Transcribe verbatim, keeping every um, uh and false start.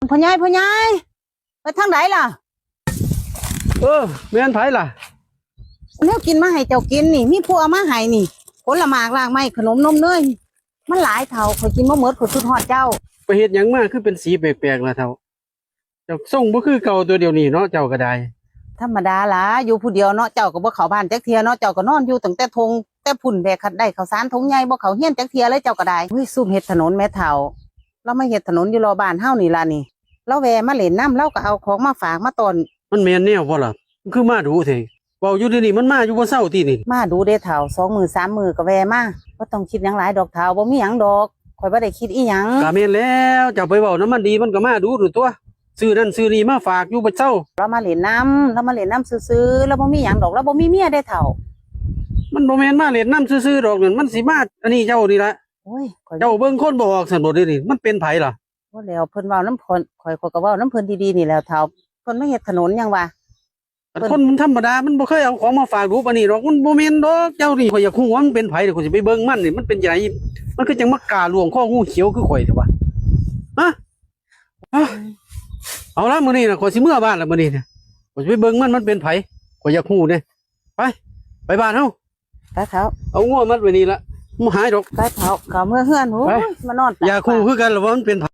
พ่อใหญ่ พ่อใหญ่ ไปทางใดล่ะ เออ แม่นไผล่ะ แนวกินมาให้เจ้ากินนี่ มีผู้เอามาให้นี่ ผลหมากรากไม้ ขนมนมเนย มันหลายเฒ่า ข้อยกินบ่หมด ข้อยคิดฮอดเจ้า ไปเฮ็ดหยังมาคือเป็นสีแปลกๆล่ะเฒ่า เจ้าทรงบ่คือเก่าตัวเดียวนี้เนาะ เจ้าก็ได้ ธรรมดาล่ะ อยู่ผู้เดียวเนาะ เจ้าก็บ่เข้าบ้านจักเทื่อเนาะ เจ้าก็นอนอยู่ตั้งแต่ทงแต่พุ้นแบกได้ข้าวสารถุงใหญ่ บ่เข้าเฮียนจักเทื่อเลย เจ้าก็ได้ อุ้ย ซุมเฮ็ดถนนแม่เฒ่า ลาวมาเฮ็ดถนนอยู่รอบบ้านเฮานี่ล่ะนี่ ลาวแว่มาเล่นนำ ลาวก็เอาของมาฝากมาต้อน มันแม่นแนวบ่ล่ะ มันคือมาดูแท้ เว้าอยู่เดี๋ยวนี้มันมาอยู่บ่เซาตินี่ มาดูเด้เฒ่า สองมื้อสามมื้อก็แว่มา บ่ต้องคิดหยังหลายดอกเฒ่า บ่มีหยังดอก ข้อยบ่ได้คิดอีหยัง ก็แม่นแล้ว เจ้าไปเว้านำมันดี มันก็มาดูดูตั๊ว ซื้อนั่นซื้อนี่มาฝากอยู่บ่เซา ลาวมาเล่นนำ ลาวมาเล่นนำซื่อๆ ลาวบ่มีหยังดอก ลาวบ่มีเมียเด้เฒ่า มันบ่แม่นมาเล่นนำซื่อๆดอกนั่น มันสิมาอันนี้เจ้านี่ล่ะ โอ้ย ข้อย เจ้าเบิ่งคนบ่ออกซั่นบ่เดี๋ยวนี้ มันเป็นไผล่ะ บ่แล้ว เพิ่นเว้านำข้อย ข้อย ข้อยก็เว้านำเพิ่นดีๆนี่แหล้วเฒ่า เพิ่นมาเฮ็ดถนนหยังวะ อัน เพิ่น คนธรรมดามันบ่เคยเอาของมาฝากดูปานนี้ดอก มันบ่แม่นดอก เจ้านี่ ข้อยอยากฮู้ว่ามันเป็นไผ ข้อยสิไปเบิ่งมันนี่ มันเป็นจั่งใด มันคือจั่งมากล้าล่วงคองูเขียวคือข้อยแท้วะ ฮะ ฮะ เอาละมื้อนี้น่ะ ข้อยสิเมือบ้านละมื้อนี้น่ะ ข้อยสิไปเบิ่งมัน มันเป็นไผ ข้อยอยากฮู้เด้ ไป ไปบ้านเฮา ไปเฒ่า เอางัวมัดไว้นี่ละ บ่หายดอก ไปเฒ่า เข้าเมือเฮือน โอ้ย ไป มานอนตาก อยากฮู้คือกันล่ะว่ามันเป็นไผ